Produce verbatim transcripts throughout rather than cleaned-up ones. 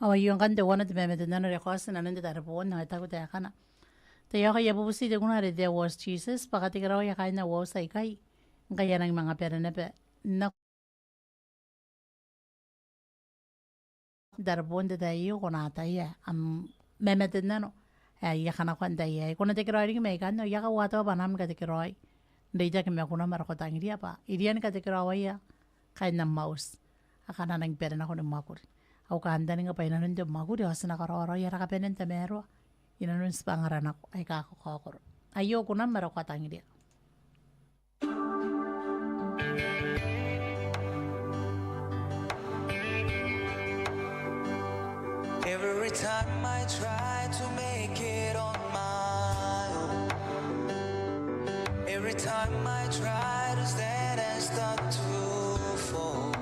Ao aio ngkanne teuana te mamaten nano are e kaoti nanon te tareboon, ao e taku taekana: Taiaoka I a bubuti te kuna are there was Jesus, bwa katekeraoia kaain au auti aikai, ngkai a nang manga bane naba. N na tareboon te tai aio, ko na ataia am mamaten nano ae I a kanakoa n te tai aei. Ko na tekeraoi riki mai ikanne, ao I a kauataua bwanaam ni katekeraoi n reitaki ma kunam are ko tangiria, bwa irian katekeraoaia kaain am auti akana a nang bane nako ni mwakuri. Au kantaninga bwa i nanon te mwakuri ao ti na karaoraoi ara kabanen tamaroa i nanon tibwangara nako aika kakaokoro. Aio kunam are ko tangiria. Every time I try to make it on my own, every time I try to stand and start to fall,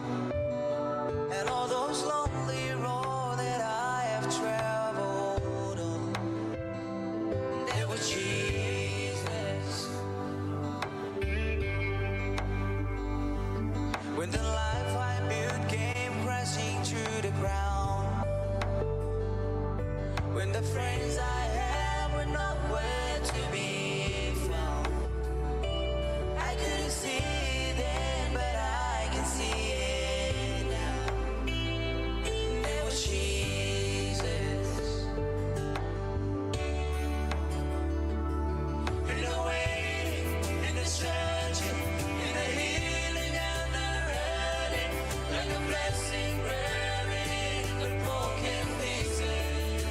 and all those lonely roads that I have traveled on, there was Jesus. When the life I built came crashing to the ground, when the friends I had were nowhere to be found, I couldn't see it then, but I can see it now. There was Jesus. In the waiting, in the searching, in the healing and the hurting, like a blessing buried in the broken pieces.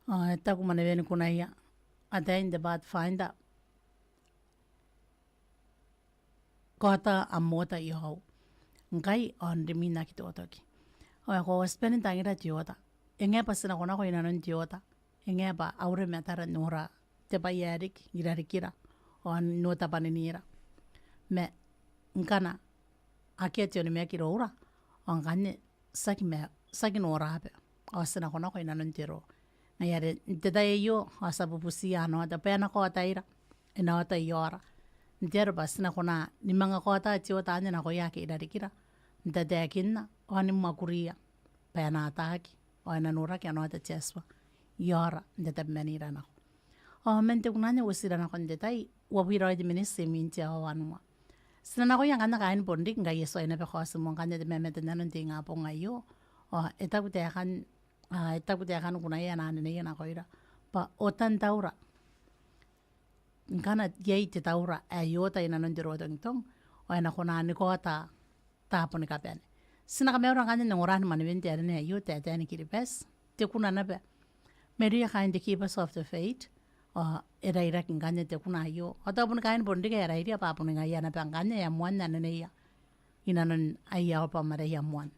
Ao e taku mwanewen kunaia, ataein te Pathfinder, kaota am oota i aou. Ngkai ao n rimwin aki totoki. Ao e koaua ti bane n tangira te oota. E ngae bwa ti nakonako i nanon te oota. E ngae bwa aure matara n nora te bwai ae riki i rarikira ao n otabwaninira. Ma ngkana akea te onimaki iroura, ao ngkanne ti aki ma, ti aki noraba. Ao ti nakonako i nanon te roo. Ngaia are n te tai aio ao ti a bubutiia ana oota bwa e na kaotaira, e na oota i aora. N te aro bwa ti na kona ni manga kaota te oota anne nakoia ake i rarikira, n tataekinna ao ni mwakuria bwa e na ataaki ao e na noraki ana oota te Atua i aora n tatabemanira nako. Ao man te kuna anne uotira nakon te tai, uabwi raoi te miniti imwin te aoa wanua. Ti na nakoia ngkanne kaain Bonriki ngkai e tuai naba kaoti moa ngkanne te mamate n nanon te ingabong aio. Ao e taku taekan, a, e taku taekan kunaia ae na aneneia nakoira bwa otan taura, ngkana iai te taura ae oota i nanon te rotongitong, ao e na kona ni kaota taabo ni kabane. Ti na kamaura ngkanne n ongora ni mwanewen te aine aio, taetae ni Kiribati, te kuna naba. Mairouia kaain te Keepers of the Faith, ao e rairaki ngkanne te kuna aio. Ao tao boni kaain Bonriki ae rairia bwa boni ngaia naba ngkanne ae moan aneneia i nanon aia album are aia moan.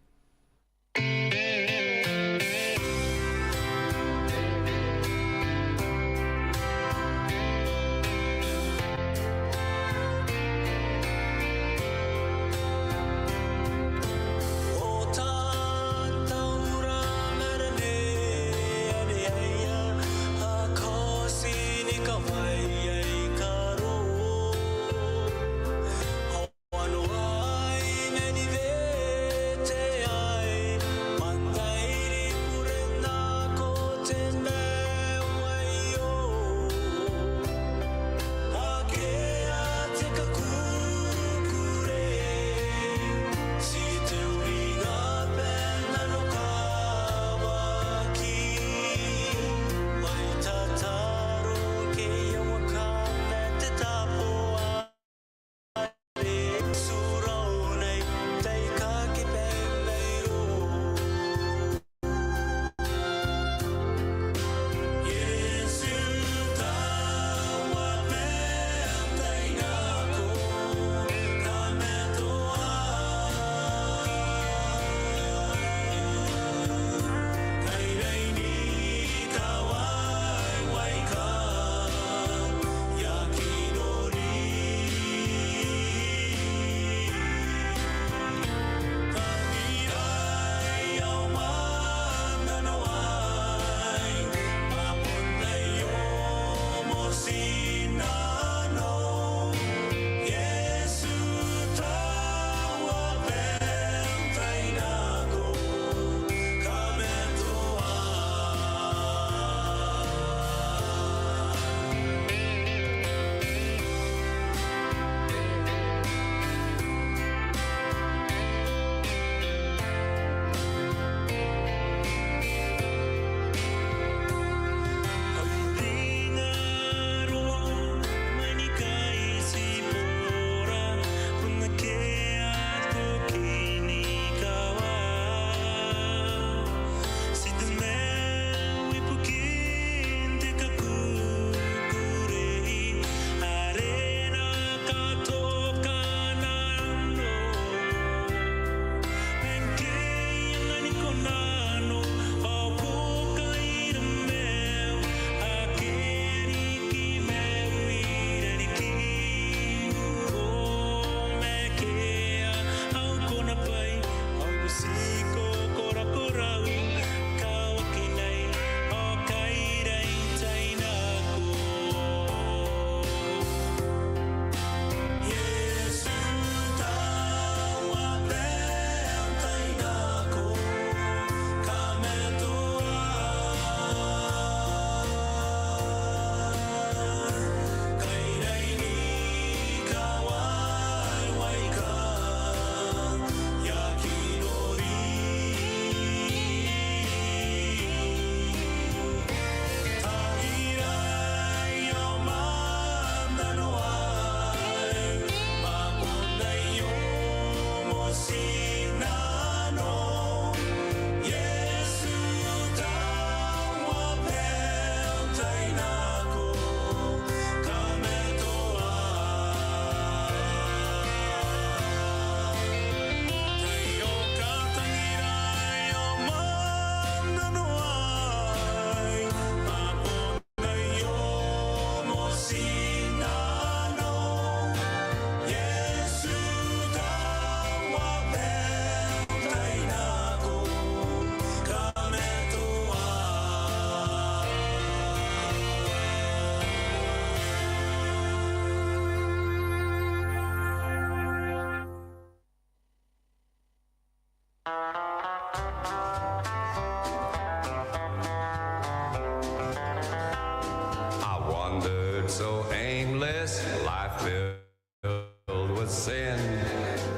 This life filled with sin,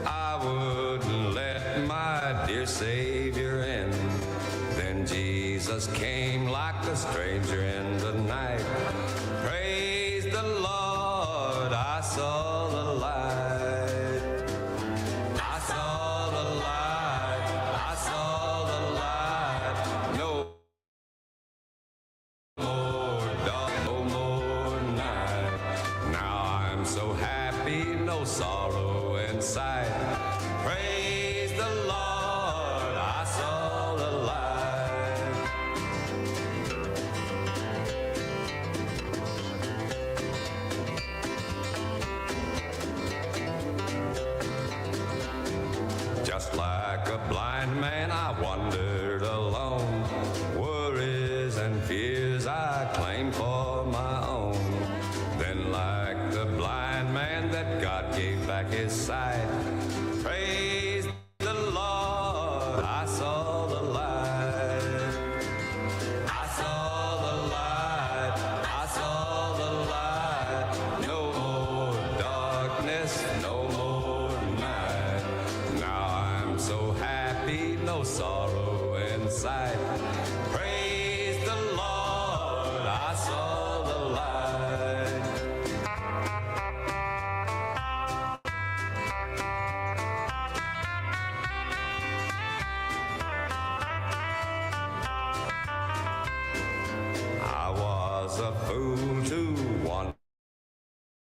I wouldn't let my dear Savior in. Then Jesus came like a stranger in the night. Praise the Lord, I saw the light. I saw the light, I saw the light. No more dark, no more night. Now I'm so happy, no sorrow in sight. Praise the Lord, I saw the light. Just like a blind man, I wandered alone. Worries and fears I claimed for my own. Then, like the blind man, that God gave back his sight. Praise the Lord, I saw the light. I saw the light, I saw the light. No more darkness, no more night. Now I'm so happy, no sorrow in sight. Praise the Lord, I saw the light. I was a fool to wander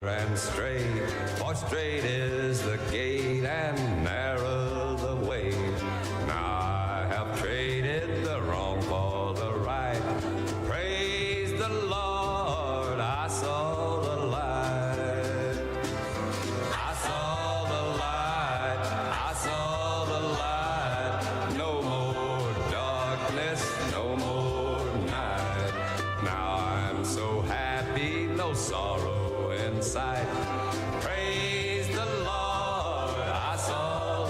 and stray, for strait is the gate and narrow the way. Now I have traded the wrong for the right. Praise the Lord, I saw the light. I saw the light, I saw the light. No more darkness, no more night. Now I'm so happy, no sorrow in sight. Praise the Lord, I saw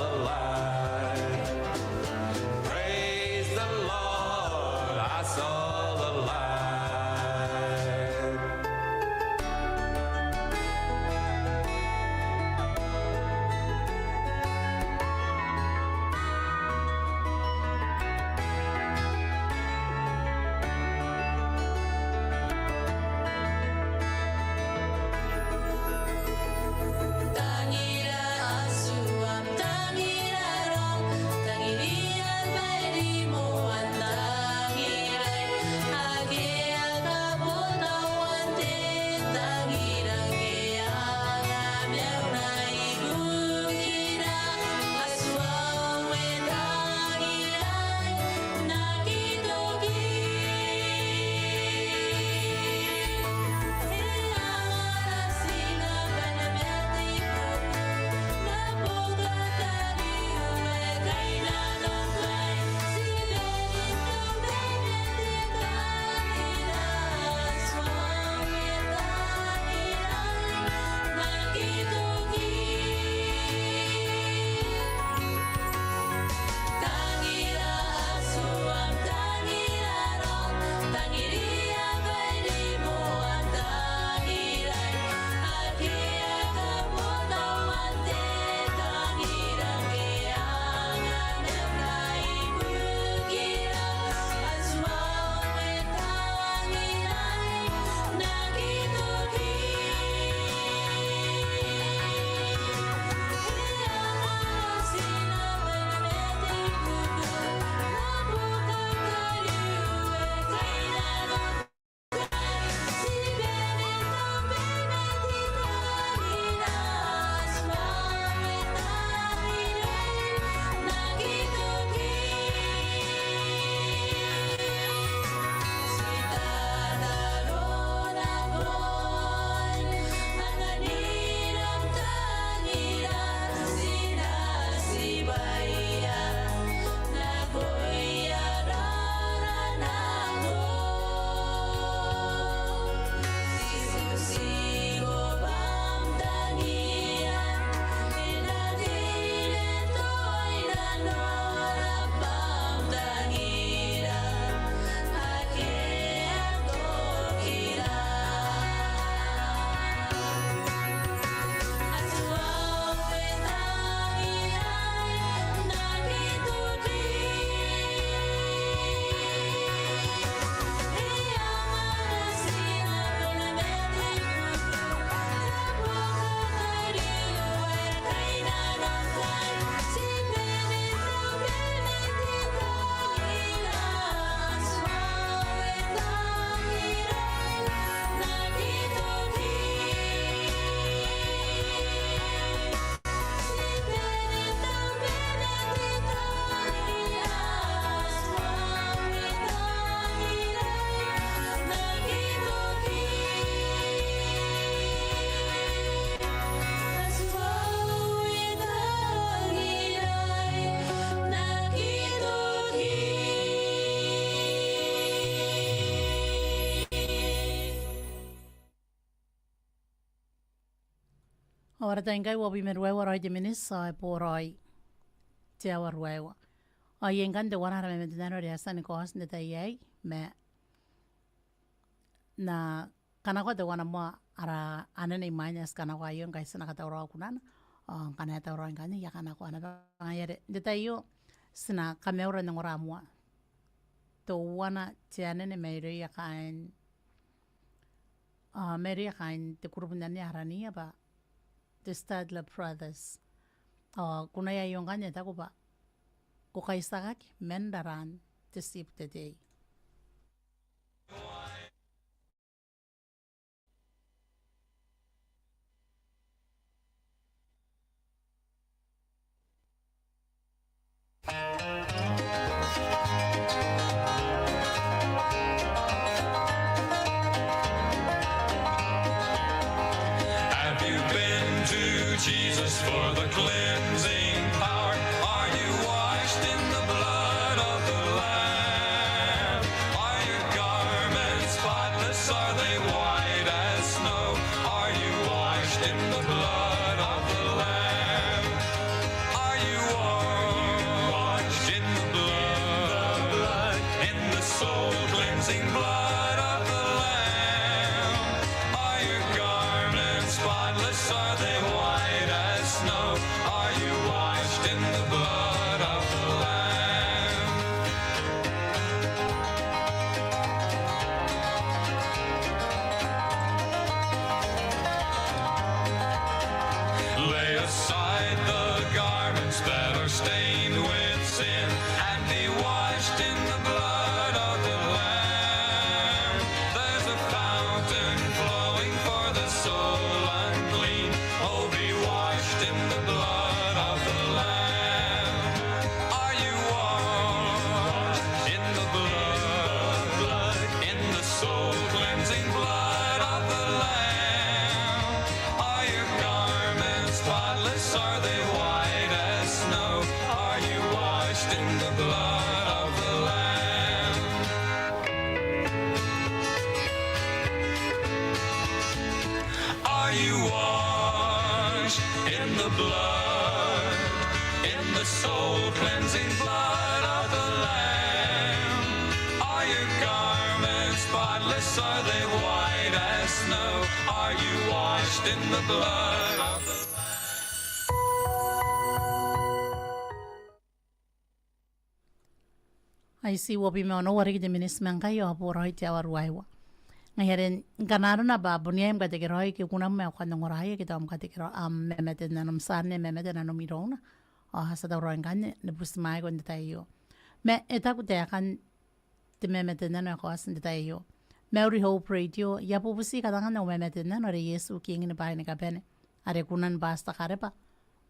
Ao ara tai ngkai uabwi ma ruaiwa raoi te miniti, ao e boraoi te aoa ruaiwa. Ao iai ngkanne teuana ara mamatenano are e a tia ni kaoti n te tai aei, ma N na kanakoa teuana moa ara anene imwain ae ti kanakoa aio ngkai ti na katauraoa kunana. Ao ngkana e tauraoi ngkanne I a kanakoa naba. Ngaia are n te tai aio ti na kamaiura n ongora moa teuana te anene mairouia kaain, ao mairouia kaain te kurubu n anene ae arana bwa the Statler Brothers. Ao kunaia aio ngkanne e taku bwa ko kaitiakaki man raraan te tibu te tei. Have you been to Jesus for the cleansing power? Are you washed in the blood of the Lamb? Are your garments spotless? Are they white as snow? Are you washed in the blood of the Lamb? Are you washed in the blood, in the soul cleansing blood of the Lamb? Are your garments spotless? Are they white as snow? Are you washed in the blood of the Lamb? Lay aside the garments that are stained with sin and be washed in the blood of the Lamb. There's a fountain flowing for the soul unclean. Oh, be washed in the blood of the Lamb. Are you washed in the blood, in the soul cleansing blood of the Lamb? Are your garments spotless? Are they white as snow? Are you washed in the blood of the Lamb? Are you washed in the blood, in the soul cleansing blood of the Lamb? Are your garments spotless? Are they white as snow? Are you washed in the blood of the Lamb? Ai ti uabwi ma onoua riki te miniti ma ngkai ao e boraoi te aoa ruaiwa. Ngaia are ngkana arona bwa bon iai am katekeraoi ke kunam ae ko kan ongoraia ke tao am katekeraoi, am mamaten nanom, ti a anne mamaten nanom irouna. Ao ti a tauraoi ngkanne ni butimwaeko n te tai aio. Ma e taku taekan te mamaten nano ae kaoti n te tai aio. Mauri Hope Radio, I a bubuti katangan au mamaten nano are Iesu Kiingin bwaai ni kabane, are kunan bwa ti takareba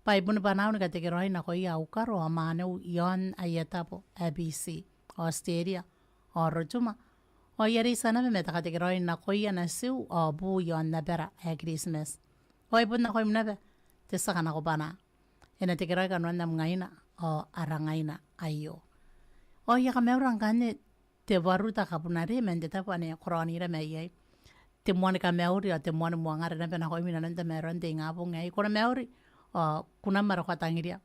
bwa e boni bwanaau ni katekeraoi nakoia au karo ao mwaneu i aon aia tabo ae Biti, Aotiteria ao Rotuma. Ao I a reitia naba ma te katekeraoi nakoia natiu ao buu i aon abara ae Kiritimati. Ao e bon nakoim naba te tia kanakobwanaa. E na tekeraoi kanoan am ngaina ao ara ngaina aio. Ao I a kamaura ngkanne te waruta kabunare man te tabo ane ko raonira mai iai. Te moan kamauri ao te moan mwangare naba nakoim inanon tamaroan te ingabong aei. Ko na mauri ao kunam are ko a tangiria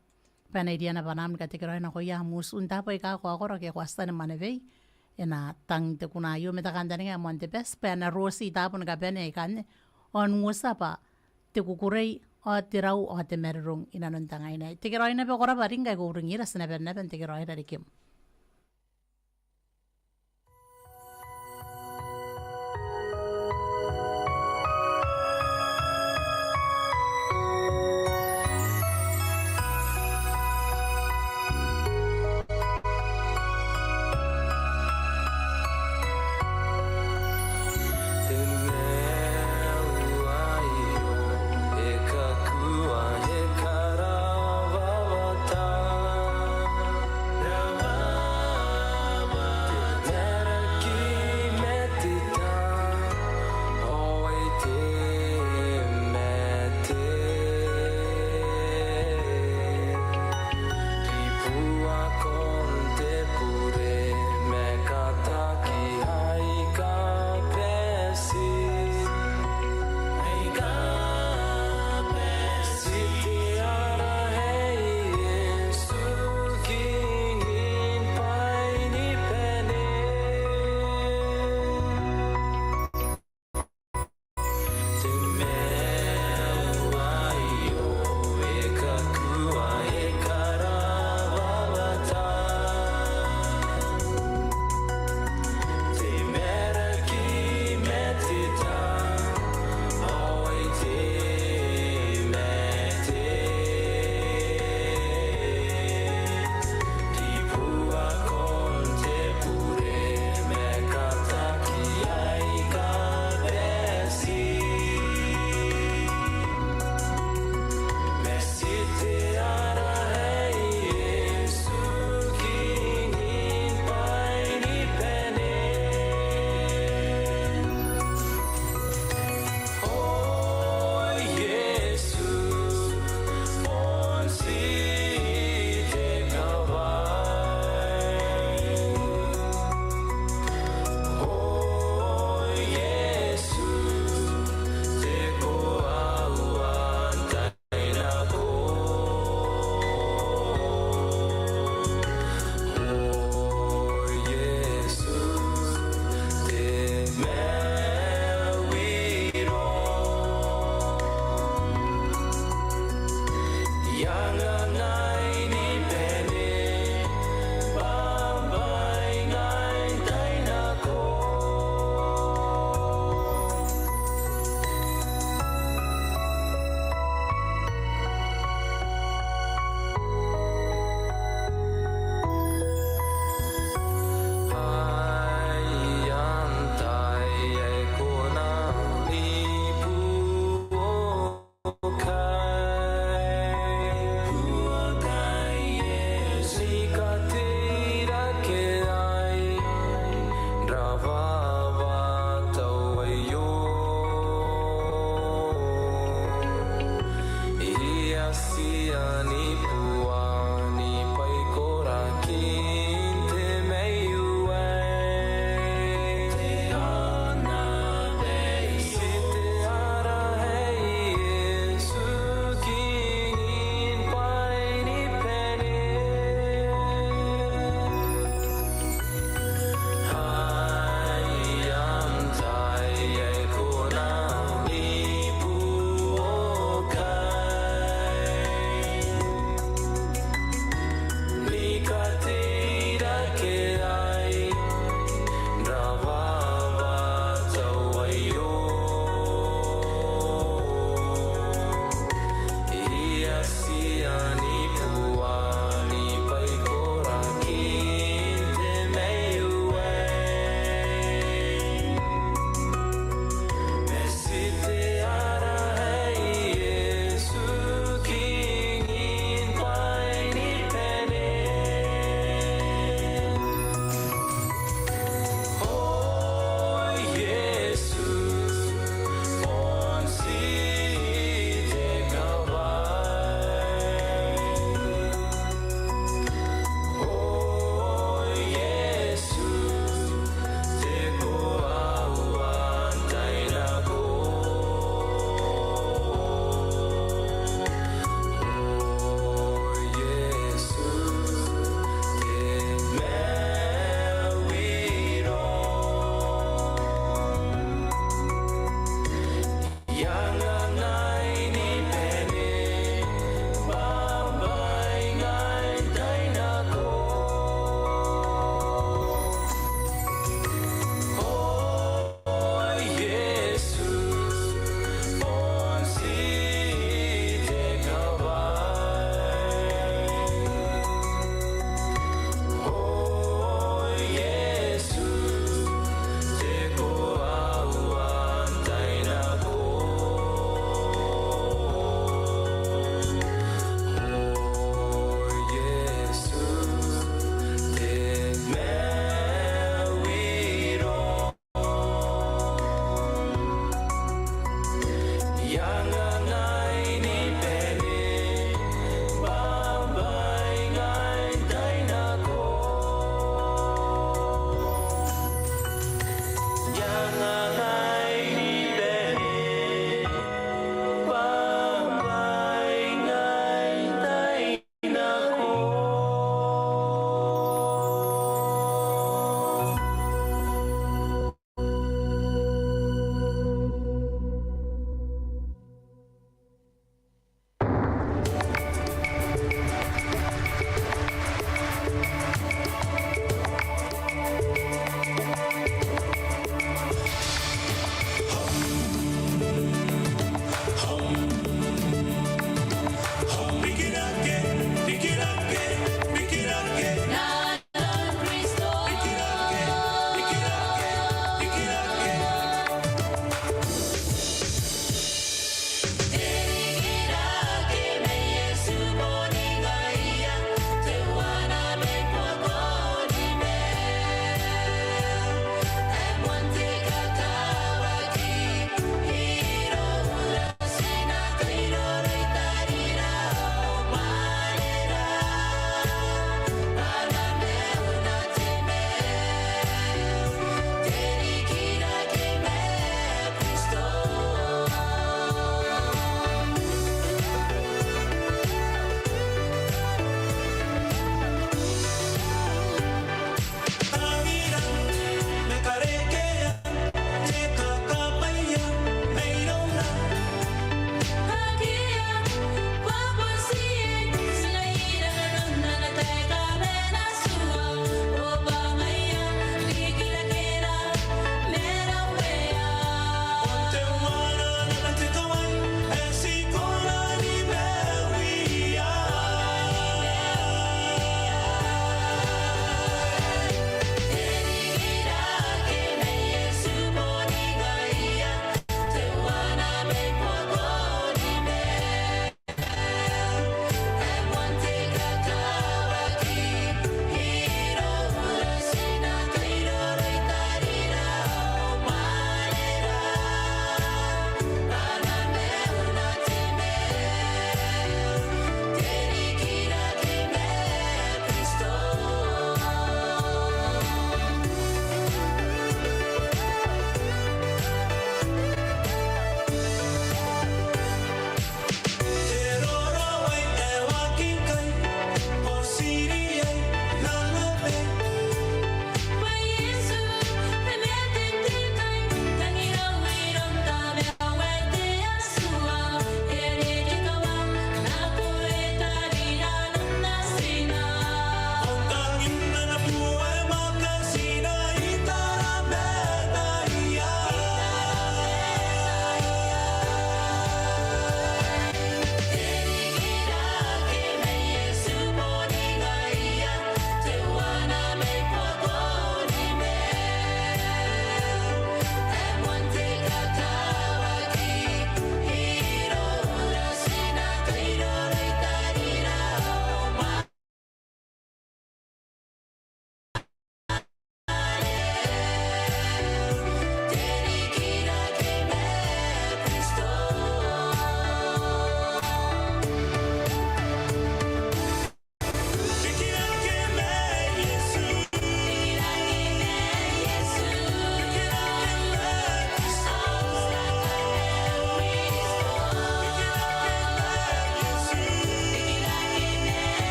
bwa e na iriana bwanaam ni katekeraoi nakoia am utu n taabo aika kakaokoro ake ko a tia ni mwanewei. E na tang te kuna aio ma te kantaninga ae moan te bati bwa e na roti taabo ni kabane aikanne ao n uotia bwa te kukurei ao te rau ao te marurung inanon te ngaina aei. Tekeraoi naba, ko rabwa riki ngkai ko uringira, ti na bane naba n tekeraoi rarikim.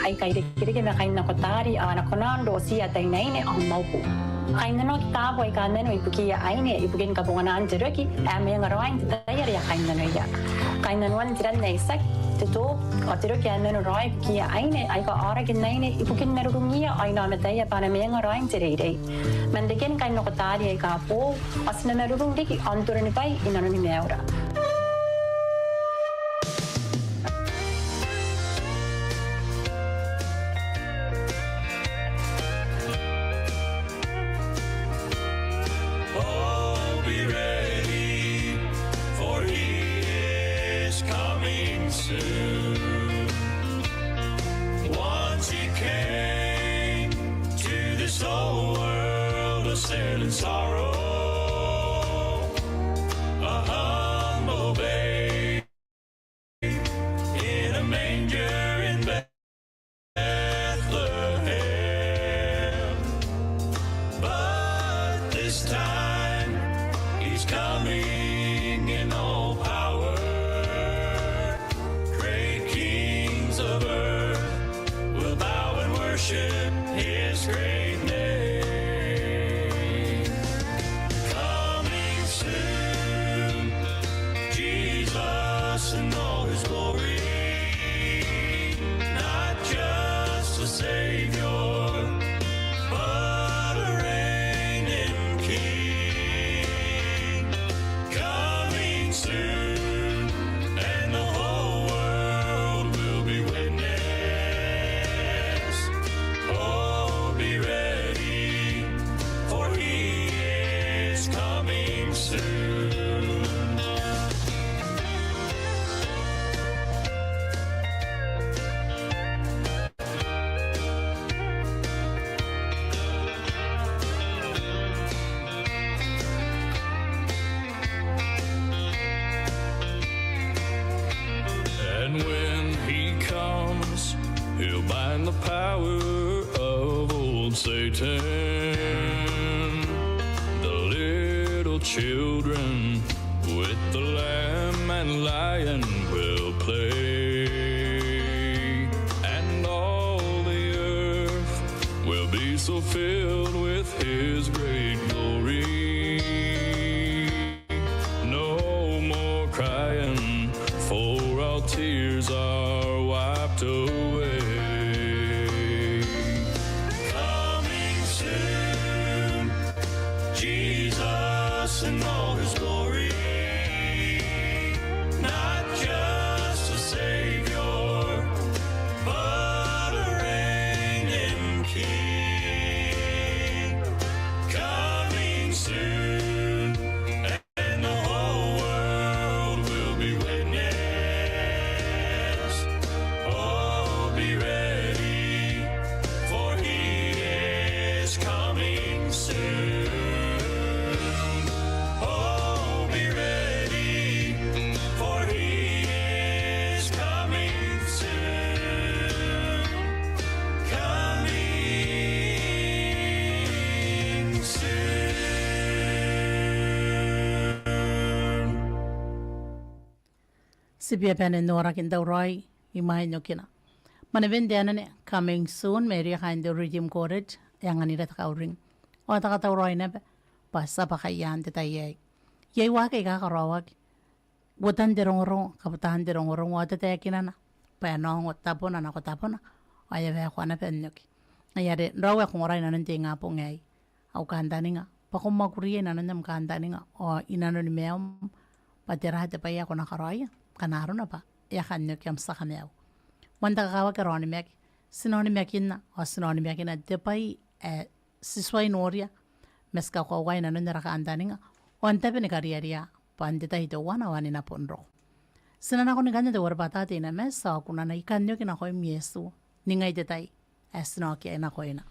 aika irekereke ma kainnakotaari ao a na kona n rootiia ataeinaine ao mwauku. Kainnanoaki taabo aika nano ibukiia aine ibukin kabonganaan te roki ae mwenga raoi n te tai are a kainnanoia. Kainnanoan te ran ae itiaki, te toobu ao te roki ae nano raoi ibukiia aine aika aoraki n aine ibukin marurungiia ao inaomataia bwa a na mwenga raoi n te reirei. Man reken kainnakotaari aika boou ao ti na marurung riki ao n toronibwai inanoni maiura. Oh, be ready, for he is coming soon. Once he came to this old world of sin and sorrow, a humble babe in a manger in Bethlehem. But this time he's coming in all power. Great kings of earth will bow and worship his great name. Coming soon, Jesus in all his glory, not just a Savior, but a reigning King. Coming soon, and the whole world will be witness. Oh, be ready, for he is coming soon. And when he comes, he'll bind the power of old Satan. The little children with the lamb and lion will play, and all the earth will be so filled with his great glory. No more crying, for all tears are wiped away. Coming soon, Jesus in all his glory, not just a Savior, but a reigning King. Coming soon, and the whole world will be witness. Oh, be ready, for he is coming soon. Oh, be ready, for he is coming soon. Coming soon. Ti bia bane n noraki n tauraoi imwain okina. Manewen te anene Coming Soon mairouia kaain te Redeem College, e anganira te kauring. Ao te katauraoi naba bwa ti a bwaka iaan te tai aei. Iai waaki aika karaoaki, uotan te rongorongo, kabutaan te rongorongo, ao tataekinana bwa e na ongo tabona nako tabona, ao e a waekoa naba n oki. Ngaia are raou ae ko ongora inanon te ingabong aei, au kantaninga bwa ko mwakuriia inanon am kantaninga ao inanoni maium bwa tera te bwai ae ko na karaoia ngkana arona bwa e a kan oki am tia kamaiu. Moan te kakawaki ara onimaki, ti na onimakinna ao ti na onimakina te bwai ae ti tuai noria ma ti kakoaua inanon ara kantaninga ao n tabe ni kariaria bwa n te tai teuana ao anne e na bon roko. Ti na nako ni kanna te warebwata, te inamati ao kunana I kan oki nakoim Iesu, ningai te tai ae ti na oki iai nakoina.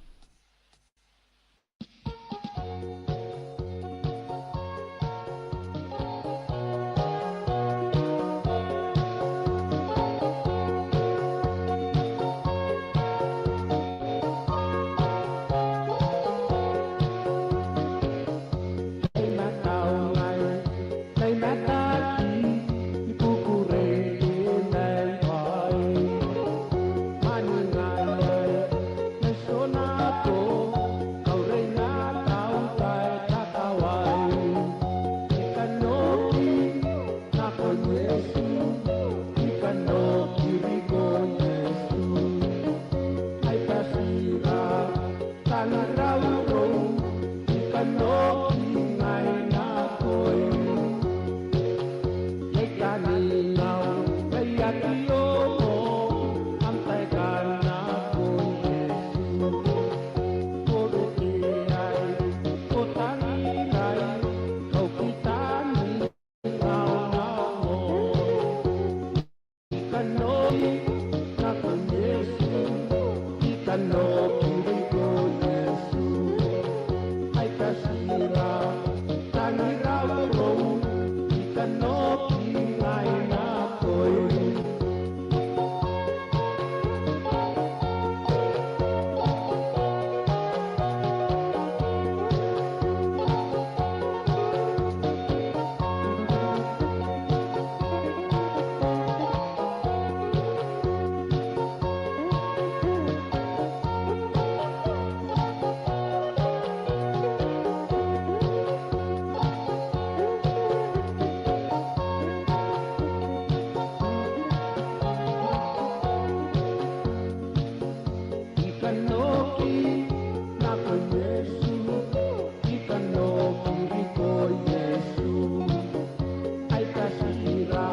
Tira,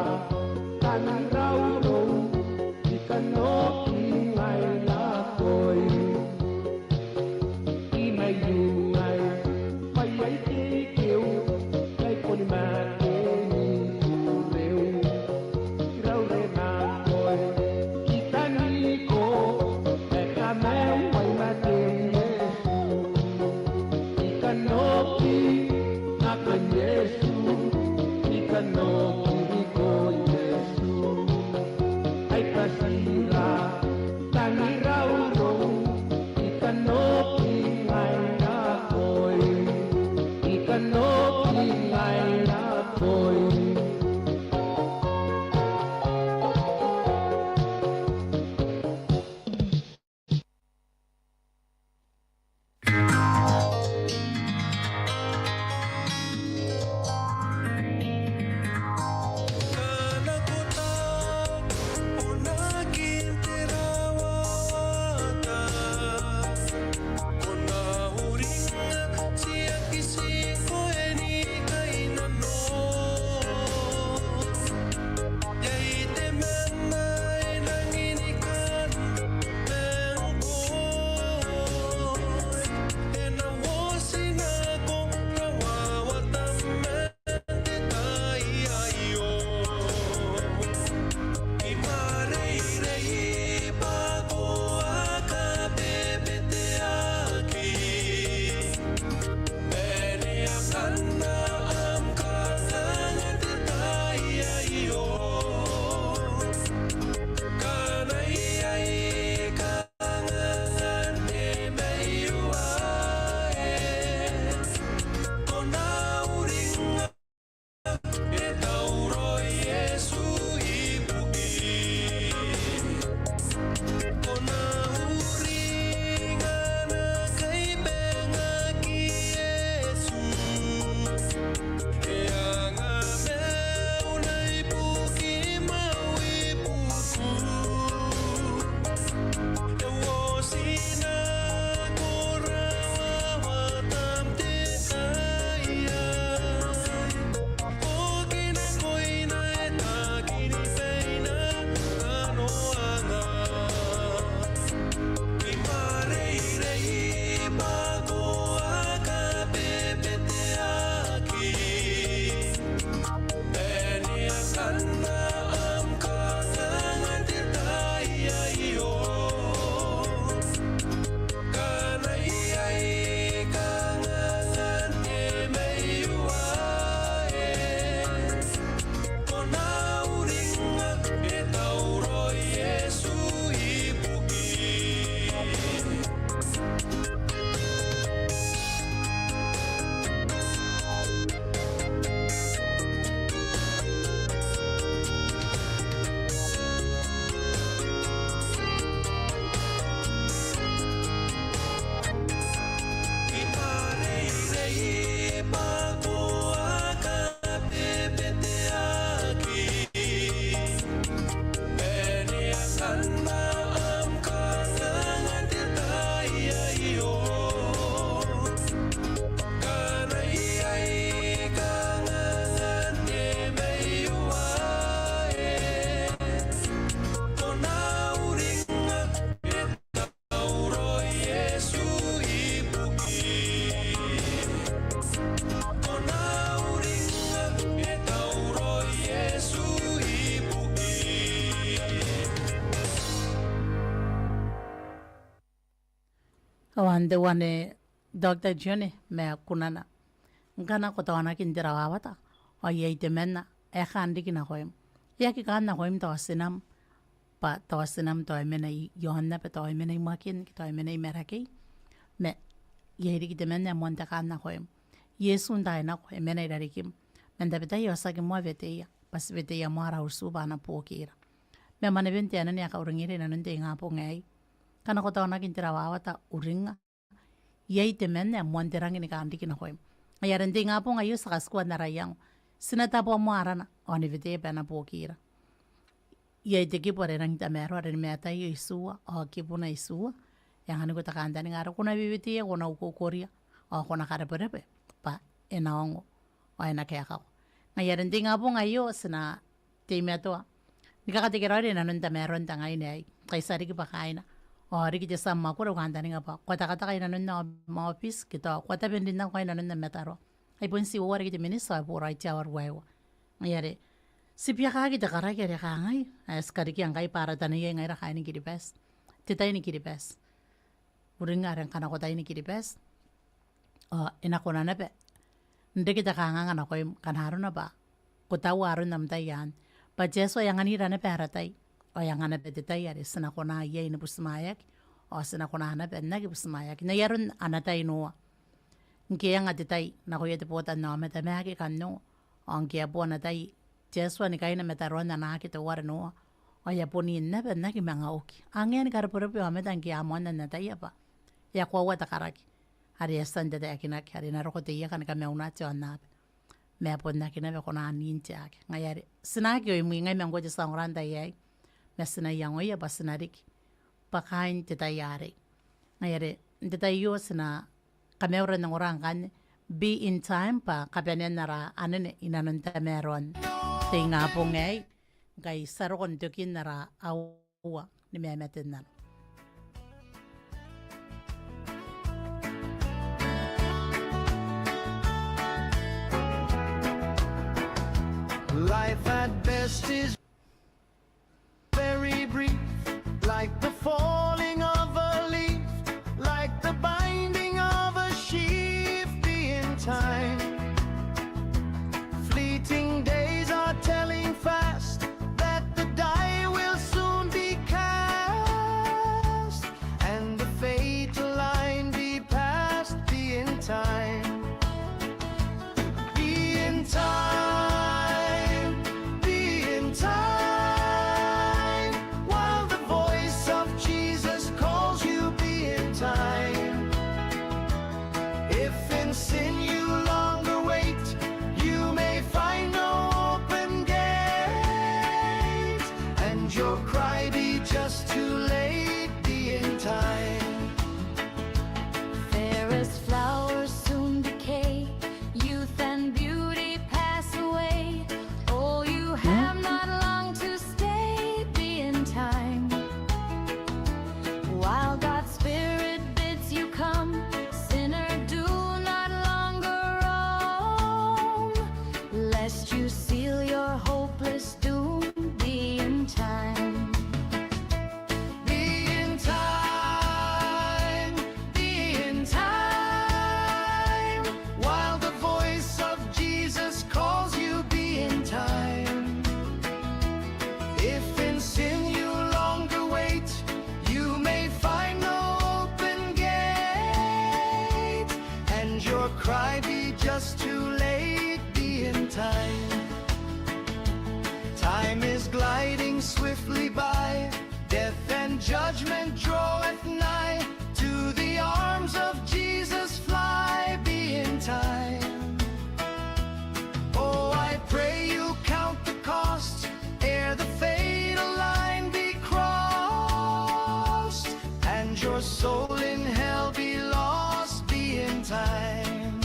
tangirau rou, I kanoki ngai nakoim. I maiu ngai, mai ai te keu, ngai bon mate ni kureu. I raure nakoim, I taniko, e kamaiu mai mate Iesu. I kanoki nakoim Iesu, I kanoki nakoim Iesu. Ai tira, tangirau rou, I kanoki ngai nakoim, I kanoki ngai nakoim. Ao anne te uane Doctor Johnny ma kunana. Ngkana ko taonaki n te rawawata, ao iai temanna ae kaan riki nakoim. E aki kaan nakoim tao tinam, bwa tao tinam tao e mena i aonnaba, tao e mena i Makin, ke tao e mena i Marakei. Ma iai riki temanna ae moan te kaan nakoim. Iesu n taai nako e mena i rarikim. Man tabetai ao tiaki moa weteia, bwa ti weteia moa ara utu bwa a na buokira. Ma mwanewen te anene ae kauringiri inanon te ingabong aei. Ngkana ko taonaki n te rawawata, uringnga. Iai temanna ae moan te rangi ni kaan riki nakoim. Ngaia are n te ingabong aio ti a katikua n ara iango. Ti na taboa moa arana, ao ni weteia bwa e na buokira. Iai te kibu are e rangi n tamaroa, are ni Mataio itiua, ao kibuna itiua. E anganiko te kantaninga are ko na weweteia, ko na ukoukoria, ao ko na karebwerebwe, bwa e na ongo, ao e na kaekako. Ngaia are n te ingabong aio ti na teimatoa ni kakatekeraoira i nanon tamaroan te ngaina aei, ngkai ti a riki bwa kaaina ao riki te tia mwakuri, au kantaninga bwa ko a tekateka i nanon am aobiti ke tao ko a tabe n rin nako i nanon am mataroa. Ai bon ti uoua riki te miniti ao e boraoi te aoa ruaiwa. Ngaia are ti biakaki te karaki are kangai ae ti karikia ngkai bwa ara taneiai ngaira kaain Kiribati, te tai ni Kiribati. Uringa are ngkana ko tai ni Kiribati ao e na kona naba n reke te kanganga nakoim ngkana arona bwa ko taua aron am tai anne, bwa te Atua e anganira naba ara tai ao e anga naba te tai are ti na kona iai ni butimwaeaki ao ti na kona naba n aki butimwaeaki n ai aron ana tai Noa. Ngke e anga te tai nakoia te botannaomata ma aki kan Noa, ao ngke e a boo ana tai te Atua ni kaina mataroan ana aki teuare Noa, ao e a bon rin naba n aki manga oki. A ngae ni karebwerebwe aomata ngke a moanna n ataia bwa e a koaua te karaki are e a tia n tataekinaki are e na roko te ieka ni kamauna te aonnaba, ma e bon aki naba kona n rin te aki. Ngaia are ti na aki oimwingai ma ngkoe te tia ongora n tai aei, ma ti na iangoia bwa ti na riki bwa kaain te tai arei. Ngaia are n te tai aio ti na kamaura n ongora ngkanne Be in Time bwa kabanean ara anene i nanon tamaroan te ingabong aei, ngkai ti a roko n tokin ara aoa ni mamaten nano. Life at best is very brief, like the falling of a leaf, like the binding of a sheaf. Be in time. Fleeting days are telling fast that the die will soon be cast, and the fatal line be passed. Be in time. Be in time, be in time, while the voice of Jesus calls you, be in time. If in sin you longer wait, you may find no open gate, and your cry be just too late. Be in time. Fairest flowers soon decay, youth and beauty pass away. Oh, you have not long to stay, be in time. While God's Spirit bids you come, sinner, do not longer roam, lest you seal your hopeless doom. Be in time. Be in time, be in time, while the voice of Jesus calls you, be in time. If in sin you longer wait, you may find no open gate, and your cry be just too late. Be in time. Time is gliding swiftly by, death and judgment draweth nigh. To the arms of Jesus fly, be in time. Oh, I pray you count the cost ere the fatal line be crossed, and your soul in hell be lost. Be in time.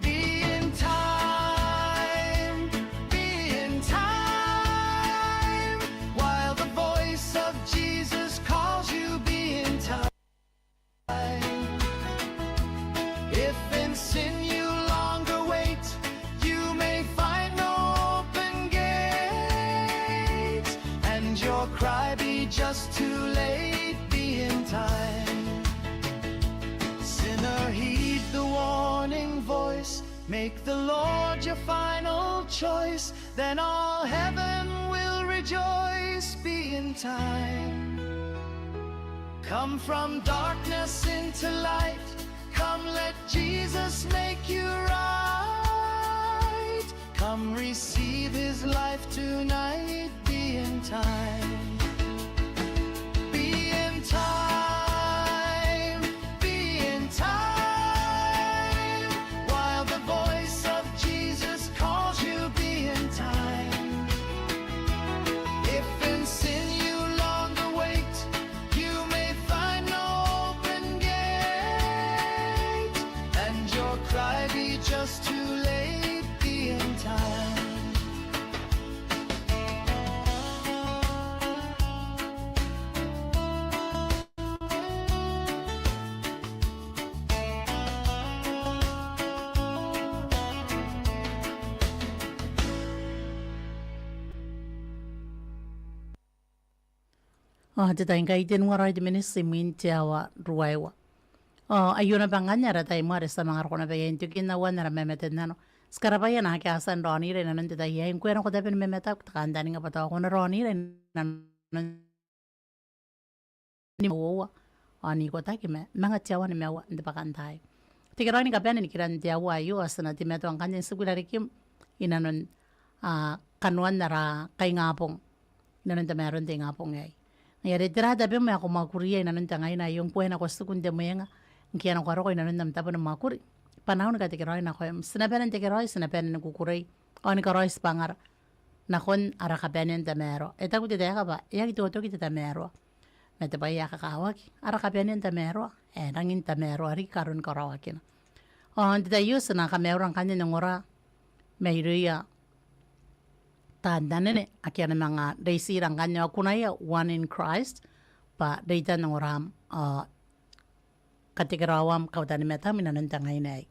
Be in time, be in time, while the voice of Jesus calls you, be in time. If in sin you longer wait, you may find no open gate, and your cry be just too late. Be in time. Sinner, heed the warning voice. Make the Lord your final choice. Then all heaven will rejoice. Be in time. Come from darkness into light. Come, let Jesus make you right. Come, receive his life tonight. Be in time. Be in time. Be in time. While the voice of Jesus calls you, be in time. If in sin you longer wait, you may find no open gate, and your cry be just too late. Be in Ao te tai ngkai e tenua raoi te miniti imwin te aoa ruaiwa. Ao aio naba ngkanne ara tai moa are ti a manga roko naba iai n tokin aua n ara mamate n nano. Ti karabwaia naake a tia n raonira inanon te tai aei ngkoe nako tabe ni mamataku, te kantaninga bwa tao ko na raonira inanon nimaua ao n ikotaki ma manga te aoa nimaua n te bwakantaai. Tekeraoi ni kabane nikiran te aoa aio ao ti na teimatoa ngkanne n tiku i rarikim inanon, a, kanoan ara kaingabong inanon tamaroan te ingabong aei. Ngaia are tera tabem ae ko mwakuria inanon te ngaina aio ngkoe nako tiku n te mwenga, ngke e a nako roko inanon am tabo ni mwakuri? Bwa N na katekeraoi nakoim. Ti na bane n tekeraoi, ti na bane ni kukurei ao ni karaoi tibwangara nakon ara kabanea n tamaroa. E taku te taeka bwa e aki totoki te tamaroa ma te bwai ae kakawaki. Ara kabanea n tamaroa ae rangi n tamaroa riki karo ni karaoakina. Ao n te tai aio ti na kamaura ngkanne n ongora mairouia taan anene ake a na manga reitira ngkanne ao kunaia One in Christ bwa reitan ongoram ao katekeraoam kautanimatam inanon te ngaina aei.